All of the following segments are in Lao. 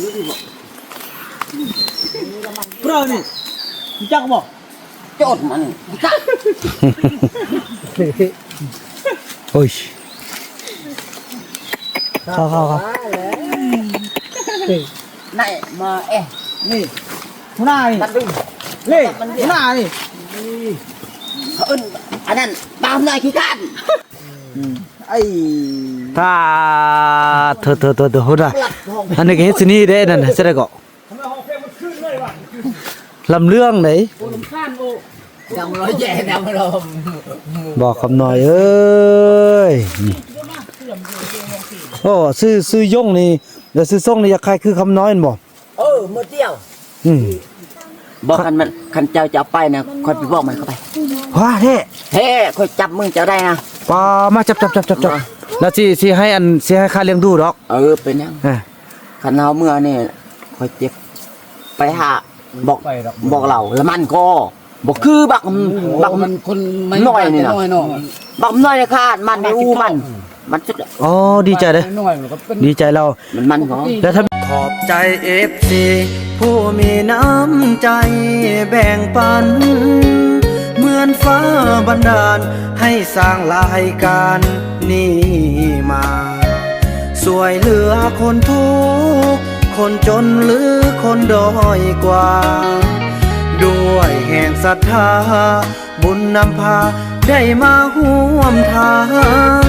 ເບາະນີ້ ຮູ້ຈັກບໍ່? ໂຈດມັນ ໂອ້ຍ ເຂົ້າ ເຂົ້າ ເຂົ້າ ໄດ້ມາເອະ ນີ້ ຫົວໜ້ານີ້ ເລີຍ ຫົວໜ້ານີ້ ເຂົາເອີ້ນອັນນັ້ນ ຕາມນາຍຂີ້ຄ້ານ ອືມ ໄອ້ ຖ້າ ເທີໆໆໆ ພຸ້ນນະ ອັນນີ້ກໍເຮັດຊິໜີເດ້ ນັ້ນ ຊິໄດ້ເກາະ ລຳເລື່ອງໃດ ດຳລອຍແຍ່ ດຳລອຍ ບໍ່ ຄຳນ້ອຍເອີຍ ໂອ້ ຊື່ ຊື່ຢົງນີ້ ແລ້ວຊື່ຊົງນີ້ ຢາກຂາຍຄືຄຳນ້ອຍແມ່ນບໍ່? ເອີ ມື້ດຽວ ອືມ ບໍ່ ຄັນມັນ ຄັນເຈົ້າຈະເອົາໄປນະ ຂ້ອຍໄປບອກມັນເຂົ້າໄປ ວ້າ ແທ້ ແທ້ ຂ້ອຍຈັບມືເຈົ້າໄດ້ນະ ປາ ມາ ຈັບໆໆໆ ມາ ແລ້ວຊິ ຊິໃຫ້ອັນ ຊິໃຫ້ຄ່າລ້ຽງດູດອກ ເອີ ເປັນຫຍັງ ເອີ ຄັນເຮົາເມືອນີ້ ຂ້ອຍເຈັບ ໄປຫາ ບອກ ໄປດອກ ບອກລາວ ລະມັນກໍບໍ່ຄືບັກ ອືມ ບັກ ມັນຄົນ ນ້ອຍນີ້ນະ ນ້ອຍເນາະ ບັກນ້ອຍນະ ຂາດມັນ ອືມ ມັນ ມັນສຸດ ອໍ ດີໃຈເດີ້ ນ້ອຍມັນກໍເປັນ ດີໃຈລາວ ມັນ ມັນກໍ ແລ້ວຖ້າ ຂອບໃຈເອັຟຊີຜູ້ມີນ້ຳໃຈແບ່ງປັນ ເໝືອນຟ້າບັນດານໃຫ້ສ້າງລາຍການນີ້ມາ ຊ່ວຍເຫຼືອຄົນທຸກ ຄົນຈົນ ຫຼື ຄົນດ້ອຍກວ່າ ດ້ວຍແຮງສັດທາ ບຸນນຳພາໄດ້ມາຮ່ວມທາງ.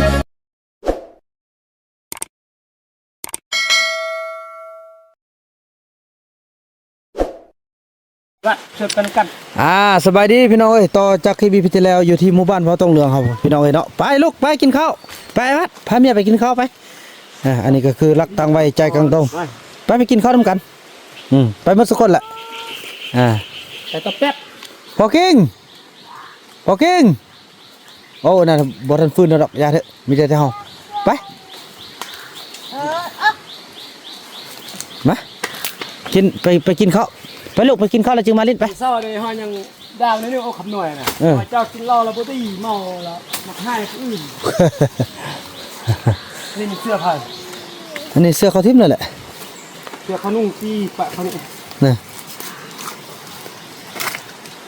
ອ່າ ສະບາຍດີພີ່ນ້ອງເອີຍ ຕໍ່ຈາກຄລິບອີພີທີ່ແລ້ວ ຢູ່ທີ່ໝູ່ບ້ານເຜົ່າຕົງເຫຼືອງເຮົາພີ່ນ້ອງເອີຍເນາະ ໄປລູກ ໄປກິນເຂົ້າ ໄປ ໄອ້ວັດ ພາເມຍໄປກິນເຂົ້າໄປ ອ່າ ອັນນີ້ກໍຄືຫຼັກຕັ້ງໄວ້ໃຈກາງຕົງ ໄປ ໄປ ໄປກິນເຂົ້ານຳກັນ ອືມ ໄປໝົດສຸຄົນແຫຼະ ອ່າ ໄປຕະແປັບ ພໍ່ເກັ່ງ ພໍ່ເກັ່ງ ໂອ້ ນັ້ນບໍ່ທັນຟື້ນດອກ ຢ່າເຖາະ ມີແຕ່ ແຕ່ເຮົາ ໄປ ມາ ກິນ ໄປ ໄປກິນເຂົ້າ ໄປລູກ ໄປກິນເຂົ້າແລ້ວຈຶ່ງມາຫຼິ້ນ ໄປ ເຊົ້ານີ້ເຮົາຍັງດ່າໜ້ອຍໜຶ່ງ ໂອ້ ຄຳນ້ອຍນະ ເອີ ເຈົ້າກິນເຫຼົ້າແລ້ວບໍ່ດີ ເມົາແລ້ວມັກຮ້າຍຜູ້ອື່ນ ນີ້ມັນເສື້ອໃຜ? ອັນນີ້ເສື້ອເຂົາຖິ້ມນັ້ນແຫຼະ ເສື້ອເຂົານຸ່ງຕີປະເຂົານີ້ ນະ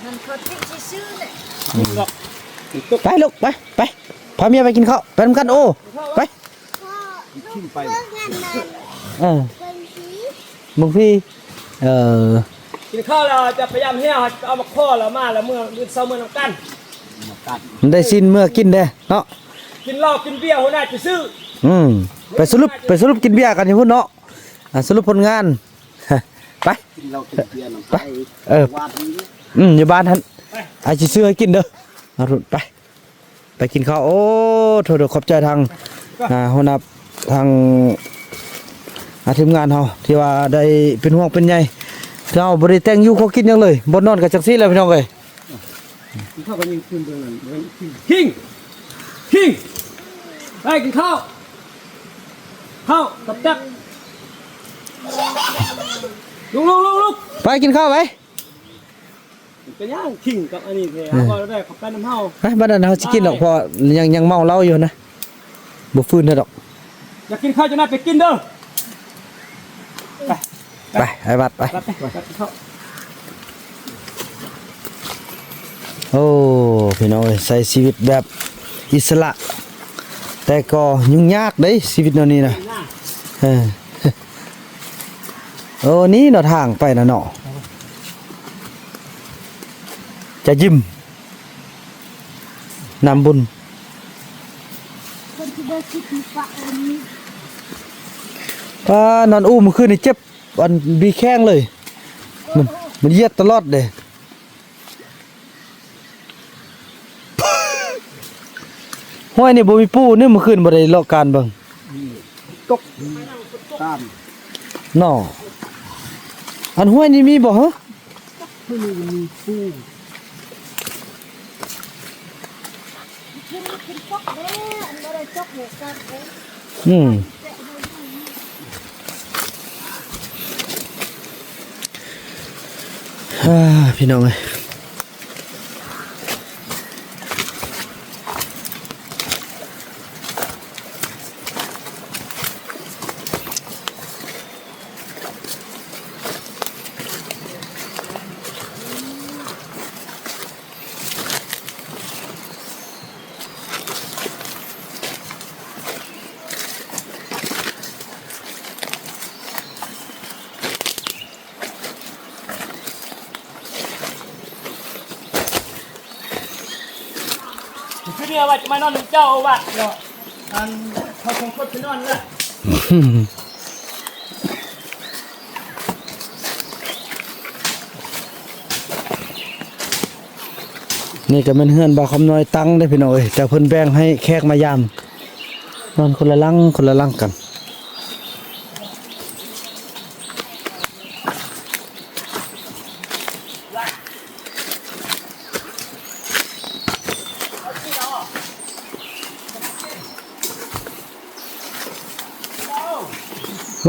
ມັນເຂົາຕິດຊື່ໆແຫຼະ ໄປລູກ ໄປ ໄປ ພາເມຍໄປກິນເຂົ້າ ໄປນຳກັນ ໂອ້ ໄປ ຂຶ້ນໄປ ເອີ ເບິ່ງພີ ເອີ ກິນເຂົ້າແລ້ວຈະໄປຢາມແຮ້ວ ເອົາມາຂໍແລ້ວມາແລ້ວ ມື້ອື່ນເຊົ້າເມືອນຳກັນ ໄດ້ຊີ້ນເມືອກິນເດ້ເນາະ ກິນເຫຼົ້າກິນເບຍຫົວໜ້າຈະຊື້ ອືມ ໄປສະຫຼຸບ ໄປສະຫຼຸບກິນເບຍກັນຢູ່ພຸ້ນເນາະ ອ່າ ສະຫຼຸບຜົນງານ ໄປ ກິນເຫຼົ້າກິນເບຍນຳ ໄປ ໄປ ເອີ ວາດນີ້ ອືມ ຢູ່ບ້ານຫັ້ນ ໄປ ອ້າຍຊິຊື້ໃຫ້ກິນເດີ ເອົາ ໄປ ໄປກິນເຂົ້າ ໂອ້ ໂທດ ຂອບໃຈທາງ ອ່າ ຫົວໜ້າ ທາງ ອ່າ ທີມງານເຮົາ ທີ່ວ່າໄດ້ເປັນຫ່ວງເປັນໃຍ ເຮົາບໍ່ໄດ້ແຕ່ງຢູ່ຂໍກິນຫຍັງເລີຍ ບ່ອນນອນກໍຈັ່ງຊີ້ແຫຼະພີ່ນ້ອງເອີຍ ກິນເຂົ້າກໍຍິງຄືນເບິ່ງນັ້ນ ຍິງ ຍິງ ໄປກິນເຂົ້າ ເຂົ້າ ຕັບແຕັບ ລຸກໆໆໆ ໄປກິນເຂົ້າໄປ ເປັນຫຍັງຄິງກັບອັນນີ້ແທ້ ເອີ ເວົ້າແລ້ວໄດ້ເຂົ້າໄປນຳເຮົາ ໄປ ບັດນັ້ນເຮົາຊິກິນດອກ ໄປ ເພາະຍັງ ຍັງເມົາເຫຼົ້າຢູ່ນະ ບໍ່ຟື້ນເທື່ອດອກ ຢາກກິນເຂົ້າຈັ່ງໃດໄປກິນເດີ ໄປ ໄປ ໄປ ໄປ ໄປ ໄປ ໄປກິນເຂົ້າ ໂອ້ ພີ່ນ້ອງເອີຍ ໃຊ້ຊີວິດແບບອິດສະຫຼະ ແຕ່ກໍຫຍຸ້ງຍາກເດ້ ຊີວິດແນວນີ້ນະ ຫຍຸ້ງຍາກ ເອີ ໂອ້ ນີ້ເນາະ ທາງໄປນະເນາະ ຈະຢິມ ນຳບຸນ ປາ ນອນອູ້ມື້ຄືນນີ້ເຈັບ ອັນ ບີແຂ້ງເລີຍ ມັນ ມັນຢຽດຕະຫຼອດເດ້ ຫ້ວຍນີ້ບໍ່ມີປູນີ້ ມື້ຄືນບໍ່ໄດ້ເລາະການເບິ່ງ ຕົກຕາມເນາະ ອັນຫ້ວຍນີ້ມີບໍ່ຫະ? ອືມ ອ່າ ພີ່ນ້ອງເອີຍ. ເມື່ອວ່າຈະມານອນນຳເຈົ້າວ່າເນາະ ອັນເຂົາສອງຄົນໄປນອນລະ. ນີ້ກໍແມ່ນເຮືອນບ່າວຄຳນ້ອຍຕັ້ງເດ້ພີ່ນ້ອງເອີຍ, ແຕ່ເພິ່ນແບ່ງໃຫ້ແຂກມາຢາມ ນອນຄົນລະຫຼັງ ຄົນລະຫຼັງກັນ.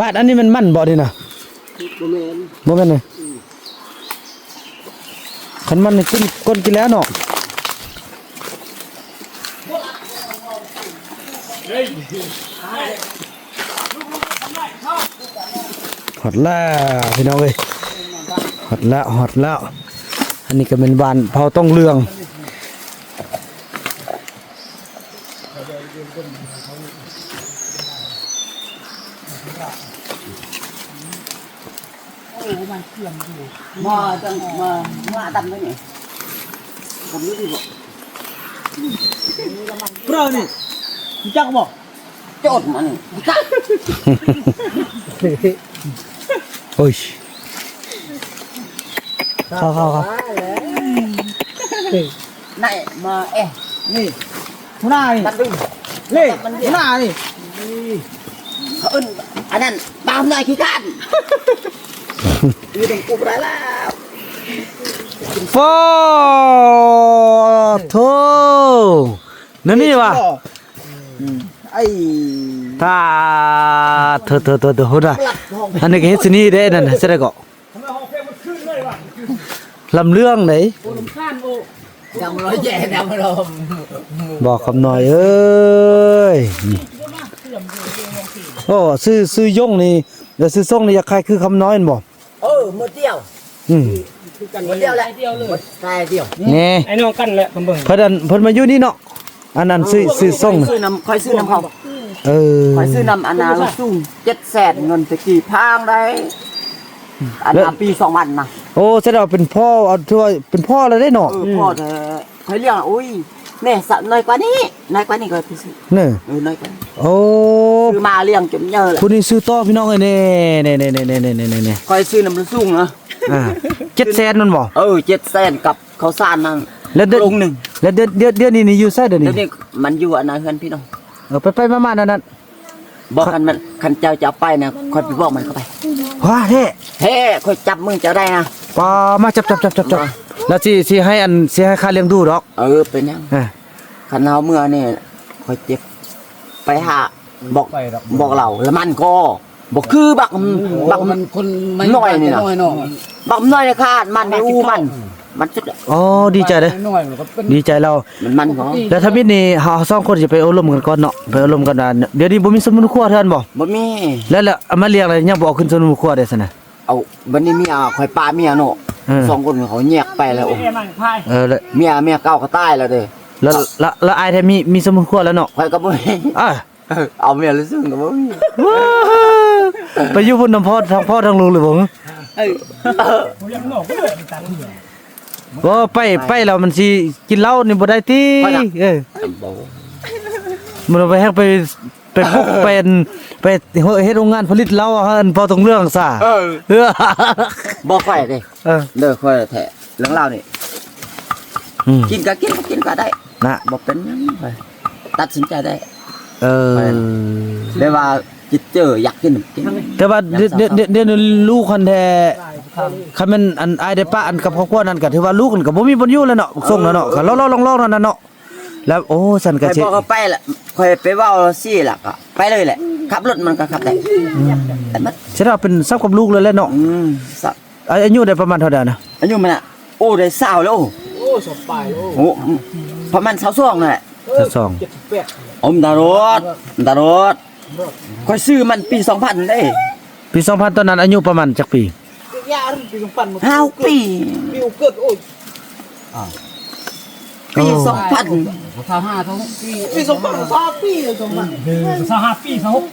ວາດ ອັນນີ້ແມ່ນມັນບໍ່ນີ້ນະ? ບໍ່ແມ່ນ ບໍ່ແມ່ນເລີຍ. ຄັນມັນນີ້ກິນ ກົ້ນກິນແລ້ວເນາະ. ຮອດແລ້ວພີ່ນ້ອງເອີຍ ຮອດແລ້ວ ຮອດແລ້ວ. ອັນນີ້ກໍແມ່ນບ້ານເຜົ່າຕ້ອງເຫຼືອງ. ມາຈັ່ງ ມາ ມາດຳໄດ້ນີ້ ດຳຢູ່ດີບໍ່? ເພາະນີ້ ຮູ້ຈັກບໍ່? ໂຈດມານີ້ ໂອ້ຍ ເຂົ້າ ເຂົ້າ ເຂົ້າ. ໄດ້ມາເອະ ນີ້ ຫົວໜ້ານີ້ ຕັດດຶງ ນີ້ ຫົວໜ້ານີ້ ນີ້ ເຂົາເອີ້ນອັນນັ້ນ ບ່າວນ້ອຍຂີ້ຄ້ານ ຢູ່ນຳກູບໍ່ໄດ້ແລ້ວ. ໂອ້ໂທ ແນວນີ້ຫວາ? ອືມ ໄອ້ ຖ້າ ເທີ ເທີ ເທີ ເທີ ພຸ້ນນະ ອັນນີ້ກໍເຮັດຊິນີ້ເດ້ ນັ້ນ ຊິໄດ້ເກາະ ລຳເລື່ອງໃດ ດຳລອຍແຈ ດຳລອມ ບໍ່ ຄຳນ້ອຍເອີຍ. ໂອ້ ຊື່ ຊື່ຢົງນີ້ ແລ້ວຊື່ຊົງນີ້ ຢາກຄ້າຍຄືຄຳນ້ອຍແມ່ນບໍ່? ເອີ ມື້ດຽວ ອືມ ມື້ດຽວແຫຼະ ມື້ດຽວເລີຍ ມື້ດຽວ ນີ້ ໄອ້ນ້ອງກັນແຫຼະ ເພິ່ນເບິ່ງ ເພິ່ນອັນ ເພິ່ນມາຢູ່ນີ້ເນາະ. ອັນນັ້ນ ເອີ ຊື້ ຊື້ສົ່ງ ຂ້ອຍຊື້ນຳ ຂ້ອຍຊື້ນຳເຂົາ ເອີ ຂ້ອຍຊື້ນຳອັນນ່າລຸງສູງ ເຈັດແສນ ເງິນແຕ່ກີ້ ແພງໃດ໋ ອັນນ່າ ແລ້ວ ປີສອງພັນນະ. ໂອ້ ສະແດງວ່າເປັນພໍ່ ເອົາ ຖືວ່າເປັນພໍ່ແລ້ວເດ້ເນາະ. ເອີ ອືມ ພໍ່ແທ້ ຂ້ອຍລ້ຽງ ໂອ້ຍ ແມ່ສະ ນ້ອຍກວ່ານີ້ ນ້ອຍກວ່ານີ້ຂ້ອຍໄປຊື້ ເນີ ເອີ ນ້ອຍກວ່າ ໂອ້ ຊື້ມາລ້ຽງຈົນໃຫຍ່ແລ້ວ ຜູ້ນີ້ຊື້ຕໍ່ພີ່ນ້ອງເອີຍ ນີ້ ນີ້ ຂ້ອຍຊື້ນຳລຸງສູງນະ ອ່າ ເຈັດແສນນັ້ນບໍ່? ເອີ ເຈັດແສນກັບ ເຂົ້າສານນັ້ນ ແລ້ວເດືອນ ໂລງໜຶ່ງ ແລ້ວເດືອນ ເດືອນ ເດືອນນີ້ນີ້ຢູ່ໃສດຽວນີ້? ດຽວນີ້ມັນຢູ່ອັນນາເຮືອນພີ່ນ້ອງ ເອີ ໄປໆມາໆນັ້ນ ບໍ່ ຄັນມັນ ຄັນເຈົ້າຈະເອົາໄປນະ ຂ້ອຍໄປບອກມັນເຂົ້າໄປ. ຫວາ ແທ້ ແທ້ ຂ້ອຍຈັບມືເຈົ້າໄດ້ນະ. ປາ ມາ ຈັບໆໆໆ ມາ ແລ້ວຊິ ຊິໃຫ້ອັນ ຊິໃຫ້ຄ່າລ້ຽງດູດອກ. ເອີ ເປັນຫຍັງ ອ່າ ຄັນເຮົາເມືອນີ້ ຂ້ອຍເຈັບ ໄປຫາ ບອກ ບອກລາວ ລະມັນກໍບໍ່ຄືບັກ ອືມ ບັກ ມັນຄົນນ້ອຍນີ້ນະ ນ້ອຍເນາະ ບັກນ້ອຍນະ ຂາດມັນ ມັນ ອູມັນ ມັນສຸດ. ອໍ ດີໃຈເດີ້ ນ້ອຍມັນກໍເປັນ ດີໃຈລາວ ມັນ ມັນກໍ ແລ້ວທຳອິດນີ້ເຮົາສອງຄົນຊິໄປໂອ້ລົມກັນກ່ອນເນາະ ໄປໂອ້ລົມກັນວ່າ ດຽວນີ້ບໍ່ມີສະໝຸນຄົວເທື່ອບໍ່? ບໍ່ມີ ແລ້ວ ແລ້ວເອົາມາລ້ຽງແລ້ວຍັງບໍ່ເອົາຂຶ້ນສະໝຸນຄົວເດ້ຊັ້ນນະ? ເອົາ ບັດນີ້ເມຍ ຂ້ອຍປະເມຍເນາະ ເອີ ສອງຄົນເຂົາແຍກໄປແລ້ວ ເອີ ແລ້ວ ເມຍ ເມຍເກົ່າກໍຕາຍແລ້ວເດ້ ແລ້ວ ແລ້ວ ແລ້ວອ້າຍແທ້ມີ ມີສະໝຸນຄົວແລ້ວເນາະ? ຂ້ອຍກໍບໍ່ມີ ອ່າ ເອີ ເອົາເມຍຫຼືຊຶ້ງກໍບໍ່ມີ ໄປຢູ່ພຸ້ນນຳພໍ່ ທັງພໍ່ທັງລູກເລີຍບໍ່? ເອີ ບໍ່ ໄປ ໄປແລ້ວມັນຊິກິນເຫຼົ້ານີ້ບໍ່ໄດ້ຕິ? ຂ້ອຍນະ ເອີ ບໍ່ ມັນໄປແຮງໄປ ໄປປຸກ ໄປອັນ ໄປເຮັດໂຮງງານຜະລິດເຫຼົ້າ ອັນພໍ່ຕົງເລື່ອງຊະ ເອີ ບໍ່ ຂ້ອຍເດ້ ເອີ ເດີ ຂ້ອຍແທ້ ເລື່ອງລາວນີ້ ອືມ ກິນກໍກິນ ບໍ່ກິນກໍໄດ້ນະ ບໍ່ເປັນຫຍັງ ຕັດສິນໃຈໄດ້ ເອີ ແບບວ່າຈິດເຈີ ຢາກກິນກິນ ແຕ່ວ່າດຽວ ດຽວ ດຽວນີ້ລູກຫັ້ນແທ້ ຄັນແມ່ນອັນອ້າຍໄດ້ປະອັນກັບຄອບຄົວນັ້ນ ກໍຖືວ່າລູກຫັ້ນກໍບໍ່ມີບ່ອນຢູ່ແລ້ວເນາະ ສົ່ງແລ້ວເນາະ ກໍລອກໆລອງໆນັ້ນນະເນາະ ແລ້ວ ໂອ້ ຊັ້ນກໍຊິ ຂ້ອຍບອກເຂົາໄປລະ ຂ້ອຍໄປເວົ້າລາວຊີ້ລະ ກໍໄປເລີຍແຫຼະ ຂັບລົດມັນກໍຂັບໄດ້ ອືມ ແຕ່ມັນ ສະນັ້ນເປັນສັບກັບລູກເລີຍແຫຼະເນາະ ອືມ ສະ ອາ ອາຍຸໄດ້ປະມານເທົ່າໃດນະ? ອາຍຸມັນນະ ໂອ້ ໄດ້ຊາວແລ້ວ ໂອ້ ສອງປາຍແລ້ວ ໂອ້ ປະມານຊາວສອງນັ້ນແຫຼະ ຊາວສອງ ເຈັດສິບແປດ ອົມຕະຫຼອດ ຕະຫຼອດ ຂ້ອຍຊື້ມັນປີສອງພັນເດ້ ປີສອງພັນ ຕອນນັ້ນອາຍຸປະມານຈັກປີ? ຫ້າ ຫົກປີ ປີເກີດ ໂອ້ຍ ອ່າ ປີສອງພັນ ຊາວຫ້າ ຊາວຫົກປີ ປີສອງພັນ ຊາວຫ້າປີ ຊາວຫົກປີ ຊາວຫ້າ ຊາວຫົກປີ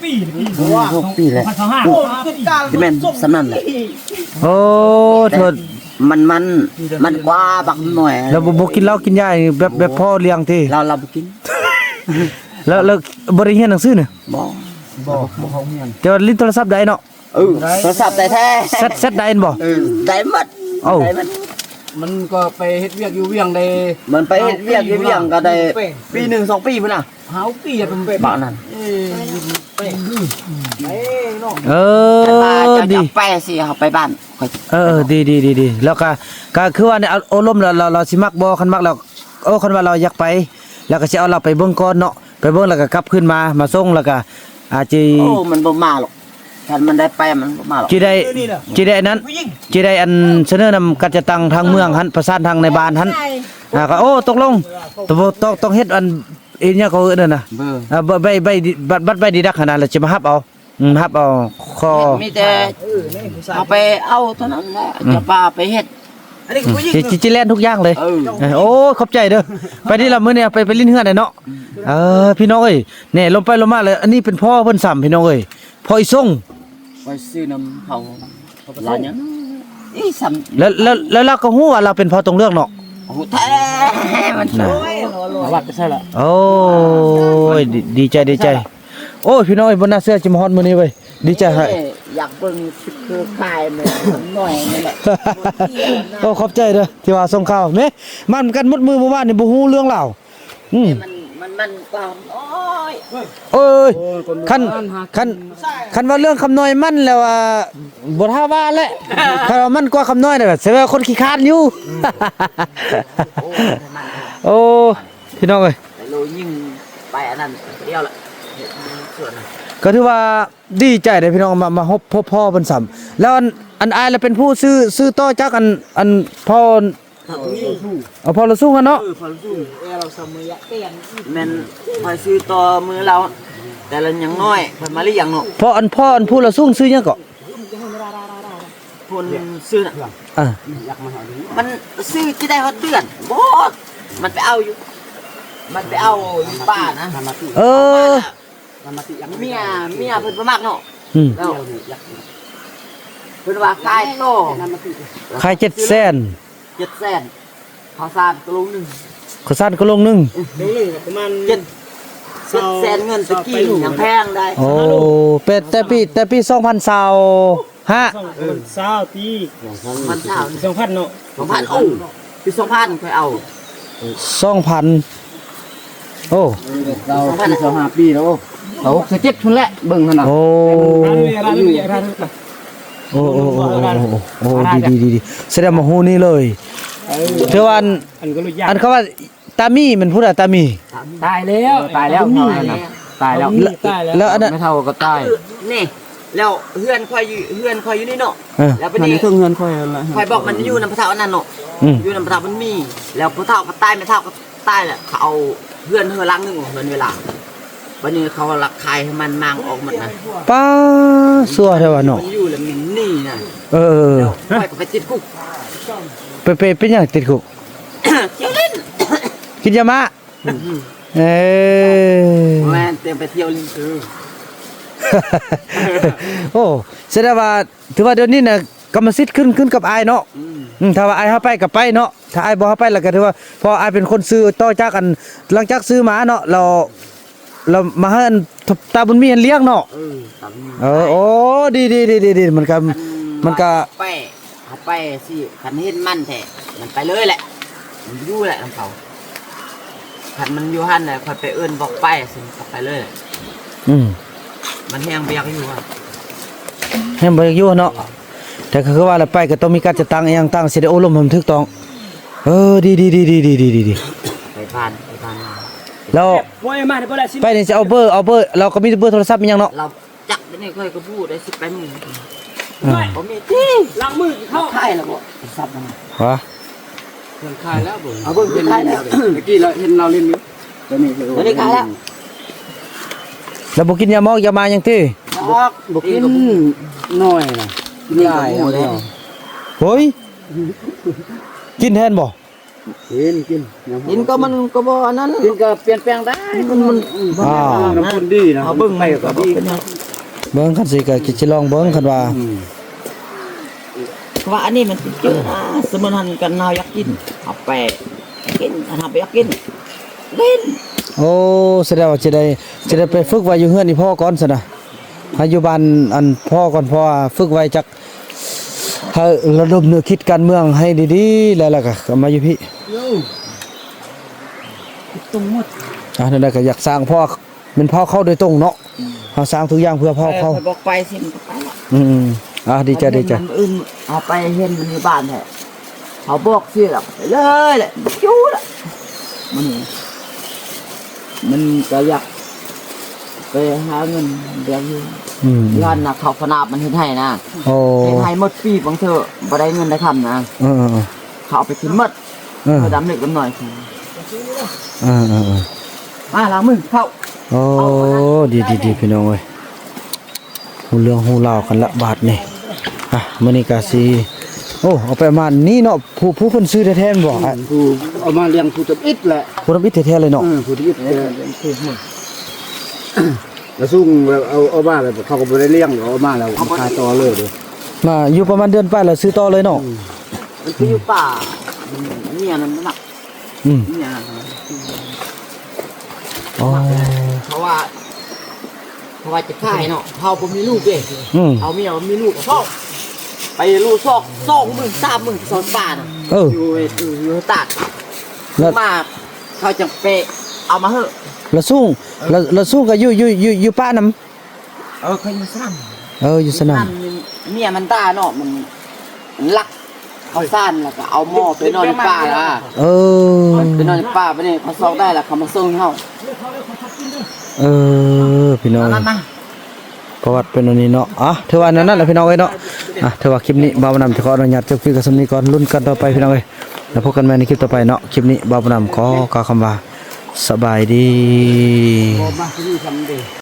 ຊາວຫົກປີແຫຼະ ຊາວຫ້າ ໂອ້ ຊາວຫ້າປີ ຊິແມ່ນສ່ຳນັ້ນແຫຼະ ໂອ້ ໂທດ ມັນ ມັນ ມັນກວ່າບັກໜ້ອຍ ແລ້ວບໍ່ ບໍ່ກິນເຫຼົ້າກິນຢາແບບ ແບບພໍ່ລ້ຽງຕິ? ລາວ ລາວບໍ່ກິນ ແລ້ວ ແລ້ວບໍ່ໄດ້ຮຽນໜັງສືນີ້? ບໍ່ ບໍ່ ບໍ່ເຂົ້າຮຽນ ແຕ່ວ່າຫຼິ້ນໂທລະສັບໄດ້ເນາະ? ເອີ ໂທລະສັບໄດ້ແທ້ ແຊັດ ແຊັດໄດ້ແມ່ນບໍ່? ເອີ ໄດ້ໝົດ ເອົ້າ ໄດ້ໝົດ ມັນກໍໄປເຮັດວຽກຢູ່ວຽງໄດ້ ມັນໄປເຮັດວຽກຢູ່ວຽງກໍໄດ້ປີໜຶ່ງສອງປີພຸ້ນນະ ຫ້າປີອະ ເປັນແບບນັ້ນ ເອີ ເອີ ດີ ໄປຊິເຮົາໄປບ້ານ ເອີ ດີ ດີ ດີ ດີ ແລ້ວກໍ ກໍຄືວ່ານີ້ ໂອ້ ລົມແລ້ວ ລາວ ລາວຊິມັກບໍ່? ຄັນມັກແລ້ວ ໂອ້ ຄັນວ່າລາວຢາກໄປ ແລ້ວກໍຊິເອົາລາວໄປເບິ່ງກ່ອນເນາະ ໄປເບິ່ງແລ້ວກໍກັບຄືນມາ ມາສົ່ງ ແລ້ວກໍອາດຊິ ໂອ້ ມັນບໍ່ມາຫຼອກ ຄັນມັນໄດ້ໄປມັນບໍ່ມາຫຼອກ ຊິໄດ້ ຊິໄດ້ອັນນັ້ນ ຊິໄດ້ອັນສະເໜີນຳການຈັດຕັ້ງທາງເມືອງຫັ້ນ ປະສານທາງໃນບ້ານຫັ້ນ ອ່າ ກໍ ໂອ້ ຕົກລົງ ຕ້ອງ ຕ້ອງ ຕ້ອງເຮັດອັນ ອີຫຍັງເຂົາເອີ້ນນັ້ນນະ ເບີ ອ່າ ໃບ ໃບ ໃບ ບັດ ບັດໃບດີດັກຫັ້ນນະ ແລ້ວຊິມາຮັບເອົາ ອືມ ຮັບເອົາ ຂໍ ມີແຕ່ເຮົາໄປເອົາເທົ່ານັ້ນແຫຼະ ອືມ ຈະພາໄປເຮັດ ອັນນີ້ຄືຜູ້ຍິງ ອືມ ຊິ ຊິ ຊິແລ່ນທຸກຢ່າງເລີຍ ເອີ ເອີ ໂອ້ ຂອບໃຈເດີ ໄປນີ້ລະ ມື້ນີ້ໄປ ໄປຫຼິ້ນເຮືອນໄດ້ເນາະ ເອີ ພີ່ນ້ອງເອີຍ ແນ່ ລົມໄປລົມມາເລີຍ ອັນນີ້ເປັນພໍ່ເພິ່ນຊ້ຳ ພີ່ນ້ອງເອີຍ ພໍ່ອີ່ສົງ ຂ້ອຍຊື້ນຳເຂົາ ລາວຍັງ ອີ່ຊ້ຳ ແລ້ວ ແລ້ວ ແລ້ວລາວກໍຮູ້ວ່າລາວເປັນພໍ່ຕົງເລືອກເນາະ ຮູ້ແທ້ ມັນ ນະ ລາວໄປໃສລະ ໂອ້ຍ ດີ ດີໃຈ ດີໃຈ ໂອ້ຍ ພີ່ນ້ອງເອີຍ ບໍ່ໜ້າເຊື່ອຊິມາຮອດມື້ນີ້ເວີຍ ດີໃຈໃຫ້ ເອີ ຢາກເບິ່ງຄືຂາຍແມ່ນໜ້ອຍນີ້ແຫຼະ ໂອ້ ຂອບໃຈເດີທີ່ວ່າສົ່ງຂ່າວ ແມ່ ມັນກັນໝົດມື້ມື້ວານນີ້ ບໍ່ຮູ້ເລື່ອງລາວ ອືມ ມັນ ມັນ ມັນກວ່າ ໂອ້ຍ ໂອ້ຍ ໂອ້ຍ ຄັນ ຄັນ ຄັນວ່າເລື່ອງຄຳນ້ອຍມັນແລ້ວວ່າ ບໍ່ຖ້າວ່າແຫຼະ ຄັນວ່າມັນກວ່າຄຳນ້ອຍນະ ແສດງວ່າຄົນຂີ້ຄ້ານຢູ່ ໂອ້ ພີ່ນ້ອງເອີຍ ໄປໂລຍິງໄປອັນນັ້ນດຽວລະ ເຮັດສວນນະ ກໍຖືວ່າດີໃຈເດ້ພີ່ນ້ອງ ມາ ມາພົບ ພົບພໍ້ເພິ່ນຊ້ຳ ແລ້ວອັນ ອັນອ້າຍລະເປັນຜູ້ຊື້ ຊື້ຕໍ່ຈາກອັນ ອັນພໍ່ ເອົາພໍ່ລະສູງຫັ້ນເນາະ ເອີ ພໍ່ລະສູງ ແມ່ນຂ້ອຍຊື້ຕໍ່ມືລາວ ແຕ່ລະຍັງນ້ອຍ ເພິ່ນມາລ້ຽງເນາະ ພໍ່ອັນ ພໍ່ອັນຜູ້ລະສູງຊື່ຫຍັງເກາະ? ຜູ້ຊື່ນະ ອ່າ ມັນຊື້ຊິໄດ້ຮອດເດືອນ ບໍ່ ມັນໄປເອົາຢູ່ ມັນໄປເອົາຢູ່ປ່ານະ ເອີ ເມຍ ເມຍເພິ່ນບໍ່ມັກເນາະ ອືມ ແລ້ວເພິ່ນວ່າຂາຍຕໍ່ ຂາຍເຈັດແສນ ເຈັດແສນ ເຂົ້າສານກະໂຫຼງໜຶ່ງ ເຂົ້າສານກະໂຫຼງໜຶ່ງ ໂລໜຶ່ງປະມານເຈັດ ເຈັດແສນເງິນຕະກີ້ຍັງແພງໄດ໋ ໂອ້ ແຕ່ ແຕ່ປີ ແຕ່ປີສອງພັນຊາວຫ້າ ສອງພັນຊາວ ປີ ສອງພັນຊາວ ສອງພັນເນາະ ສອງພັນ ໂອ້ ປີສອງພັນຂ້ອຍເອົາ ສອງພັນ ໂອ້ ເຮົາສີ່ສິບຫ້າປີແລ້ວ ເອົາຫົກສິບເຈັດພຸ້ນແຫຼະ ເບິ່ງຫັ້ນນະ ໂອ້ ໂອ້ ດີ ດີ ດີ ສະແດງວ່າຮູ້ນີ້ເລີຍ ເອີ ຖືວ່າອັນ ອັນເຂົາວ່າຕາມີແມ່ນຜູ້ໃດ ຕາມີ ຕາຍແລ້ວ ຕາຍແລ້ວ ຕາຍແລ້ວ ຕາຍແລ້ວ ແລ້ວອັນນັ້ນ ແມ່ເຖົ້າກໍຕາຍ ນີ້ ແລ້ວເຮືອນຂ້ອຍຢູ່ ເຮືອນຂ້ອຍຢູ່ນີ້ເນາະ ເອີ ແລ້ວບັດນີ້ເທິງເຮືອນຂ້ອຍຫັ້ນແຫຼະ ຂ້ອຍບອກມັນຢູ່ນຳພໍ່ເຖົ້າອັນນັ້ນເນາະ ອືມ ຢູ່ນຳພໍ່ເຖົ້າມັນມີ ແລ້ວພໍ່ເຖົ້າກໍຕາຍ ແມ່ເຖົ້າກໍຕາຍແລ້ວ ເຂົາເອົາເຮືອນເຮືອນຫຼັງໜຶ່ງ ເຮືອນເວລາ ບັດນີ້ເຂົາລັກຂາຍໃຫ້ມັນ ມ້າງອອກໝົດນະ ປ້າ ຊົ່ວແທ້ວ່າເນາະ ມັນຢູ່ແລ້ວມັນໜີນະ ເອີ ແລ້ວຂ້ອຍກໍໄປຕິດຄຸກ ໄປ ໄປເປັນຫຍັງຕິດຄຸກ? ກິນຢາມ້າ ອືມ ເອີ ບໍ່ແມ່ນ ແຕ່ໄປທ່ຽວຫຼິ້ນຊື່ ໂອ້ ສະແດງວ່າ ຖືວ່າດຽວນີ້ນະ ກຳມະສິດຂຶ້ນ ຂຶ້ນກັບອ້າຍເນາະ ອືມ ອືມ ຖ້າວ່າອ້າຍເຮົາໄປກໍໄປເນາະ ຖ້າອ້າຍບໍ່ເຮົາໄປ ແລ້ວກໍຖືວ່າ ເພາະອ້າຍເປັນຄົນຊື້ຕໍ່ຈາກອັນ ຫຼັງຈາກຊື້ມາເນາະ ແລ້ວ ແລ້ວມາໃຫ້ອັນຕາບຸນມີຫັ້ນລ້ຽງເນາະ ເອີ ຕາບຸນມີ ເອີ ໂອ້ ດີ ດີ ມັນກໍ ມັນກໍ ໄປ ເຮົາໄປຊິ ຄັນເຫັນມັນແທ້ ມັນໄປເລີຍແຫຼະ ມັນຢູ່ແຫຼະນຳເຂົາ ຄັນມັນຢູ່ຫັ້ນແຫຼະ ຂ້ອຍໄປເອີ້ນບອກໄປ ຊິກັບໄປເລີຍ ອືມ ມັນແຮງບໍ່ຢາກຢູ່ ແຮງບໍ່ຢາກຢູ່ເນາະ ແຕ່ກໍຄືວ່າລະ ໄປກໍຕ້ອງມີການຈັດຕັ້ງອີ່ຫຍັງຕ່າງ ຊິໄດ້ໂອ້ລົມໃຫ້ມັນຖືກຕ້ອງ ເອີ ດີ ດີ ໄປບ້ານ ໄປບ້ານ ແລ້ວ ໂອ້ຍ ມາເດີ ໄປນີ້ຊິເອົາເບີ ເອົາເບີ ລາວກໍມີເບີໂທລະສັບອີ່ຫຍັງເນາະ ລາວຈັກ ດຽວນີ້ຂ້ອຍກໍບໍ່ໄດ້ຊິໄປມື້ ອ່າ ບໍ່ມີຕິ ລ້າງມືເຂົ້າ ຂາຍແລ້ວບໍ່ ໂທລະສັບນັ້ນ ຫວາ ເພິ່ນຂາຍແລ້ວເບິ່ງ ເອົາເບິ່ງເພິ່ນຂາຍແລ້ວ ຕະກີ້ລາວເຫັນລາວຫຼິ້ນຢູ່ ດຽວນີ້ ດຽວນີ້ຂາຍແລ້ວ ລາວບໍ່ກິນຢາໝອກຢາມາຫຍັງຕິ ບໍ່ ບໍ່ກິນ ກິນໜ້ອຍນະ ກິນຫຼາຍ ໂອ້ຍ ກິນແທນບໍ່? ກິນ ກິນ ກິນກໍມັນກໍບໍ່ອັນນັ້ນ ກິນກໍປ່ຽນແປງໄດ້ ມັນ ມັນ ອ່າ ນ້ຳມັນດີນະ ເຮົາເບິ່ງໄປກໍດີ ເບິ່ງ ຄັນຊິກໍຊິລອງເບິ່ງ ຄັນວ່າ ອືມ ວ່າອັນນີ້ມັນຕິດເຊື້ອນະ ສົມມຸດຫັ້ນກັນເຮົາຢາກກິນ ເຮົາໄປກິນ ອັນເຮົາບໍ່ຢາກກິນ ເວັ້ນ. ໂອ້ ສະແດງວ່າຈະໄດ້ ຈະໄດ້ໄປຝຶກໄວ້ຢູ່ເຮືອນອີ່ພໍ່ກ່ອນຊັ້ນນະ ໃຫ້ຢູ່ບ້ານອັນພໍ່ກ່ອນ ເພາະວ່າຝຶກໄວ້ຈັກ ໃຫ້ລະດົມແນວຄິດການເມືອງໃຫ້ດີໆ ແລ້ວ ແລ້ວກໍເອົາມາຢູ່ພີ້. ຕົງໝົດ ອ່າ ແນວໃດກໍຢາກສ້າງພໍ່ ແມ່ນພໍ່ເຂົາໂດຍຕົງເນາະ. ອືມ ເຮົາສ້າງທຸກຢ່າງເພື່ອພໍ່ເຂົາ. ຂ້ອຍບອກໄປຊິ ມັນກໍໄປລະ. ອືມ ອ່າ ດີໃຈ ດີໃຈ. ມື້ອື່ນເຮົາໄປເຫັນມັນຢູ່ບ້ານແທ້ ເຮົາບອກຊິລະ ໄປເລີຍແຫຼະ ຢູ່ລະ. ມັນ ມັນກໍຢາກໄປຫາເງິນ ຢາກຢູ່. ອືມ ຢູ່ຫັ້ນນະ ເຂົາຂະໜາດມັນເຮັດໄຮ່ນະ. ໂອ້ ເຮັດໄຮ່ໝົດປີ ບາງເທື່ອບໍ່ໄດ້ເງິນໄດ້ຄຳນະ. ເອີໆໆ ເຂົາເອົາໄປກິນໝົດ. ເອີ ເຂົາດຳເລັກດຳນ້ອຍ ເອີໆໆ ມາລ້າງມືເຂົ້າ. ໂອ້ ດີໆໆ ພີ່ນ້ອງເອີຍ ຮູ້ເລື່ອງຮູ້ລາວກັນລະບາດນີ້. ອ່ະ ມື້ນີ້ກະຊິ ໂອ້ ເອົາໄປປະມານນີ້ເນາະ. ຜູ້ ຜູ້ເພິ່ນຊື້ແທ້ໆແມ່ນບໍ່? ອືມ ຜູ້ເອົາມາລ້ຽງຜູ້ທຳອິດແຫຼະ ຜູ້ທຳອິດແທ້ໆເລີຍເນາະ. ເອີ ຜູ້ທຳອິດແທ້ ລະຊຸງແລ້ວເອົາ ເອົາມາແລ້ວ ເຂົາກໍບໍ່ໄດ້ລ້ຽງ ເອົາມາແລ້ວ ເອົາມາຂາຍຕໍ່ເລີຍເດ້. ມາຢູ່ປະມານເດືອນປາຍແລ້ວຊື້ຕໍ່ເລີຍເນາະ. ອືມ ມັນໄປຢູ່ປ່າ ເມຍນັ້ນມັນມັກ. ອືມ ເມຍນັ້ນ ອໍ ເພາະວ່າ ເພາະວ່າຈະຂາຍເນາະ ເຮົາບໍ່ມີລູກເດ້. ອືມ ເອົາເມຍບໍ່ມີລູກ ເຮົາໄປລູກຊອກ ສອງມື້ ສາມມື້ ສອງປານະ. ເອີ ຢູ່ ຢູ່ຕາດ ແລ້ວມາ ເຂົາຈັ່ງໄປເອົາມາເຮີ້. ລະຊຸງ ລະ ລະຊຸງກໍຢູ່ ຢູ່ ຢູ່ ຢູ່ປ່ານຳ. ເອີ ຂ້ອຍຢູ່ສະໜາມ. ເອີ ຢູ່ສະໜາມ. ເມຍມັນດ່າເນາະ ມັນ ມັນລັກເຂົ້າສານ ແລ້ວກໍເອົາໝໍໄປນອນໃນປ່າລະ. ເອີ ໄປນອນໃນປ່າ ບາດນີ້ເຂົາຊອກໄດ້ລະ ເຂົາມາສົ່ງໃຫ້ເຮົາ. ເອີ ພີ່ນ້ອງ ປະຫວັດເປັນອັນນີ້ເນາະ. ອ່ະ ຖືວ່າແນວນັ້ນລະ ພີ່ນ້ອງເອີຍເນາະ. ອ່ະ ຖືວ່າຄລິບນີ້ບ່າວນຳຈະຂໍອະນຸຍາດຈົບຄລິບກັນສ່ຳນີ້ກ່ອນ ລຸ້ນກັນຕໍ່ໄປ ພີ່ນ້ອງເອີຍ ແລ້ວພົບກັນໃໝ່ໃນຄລິບຕໍ່ໄປເນາະ. ຄລິບນີ້ບ່າວນຳຂໍກ່າວຄຳວ່າ ສະບາຍດີ.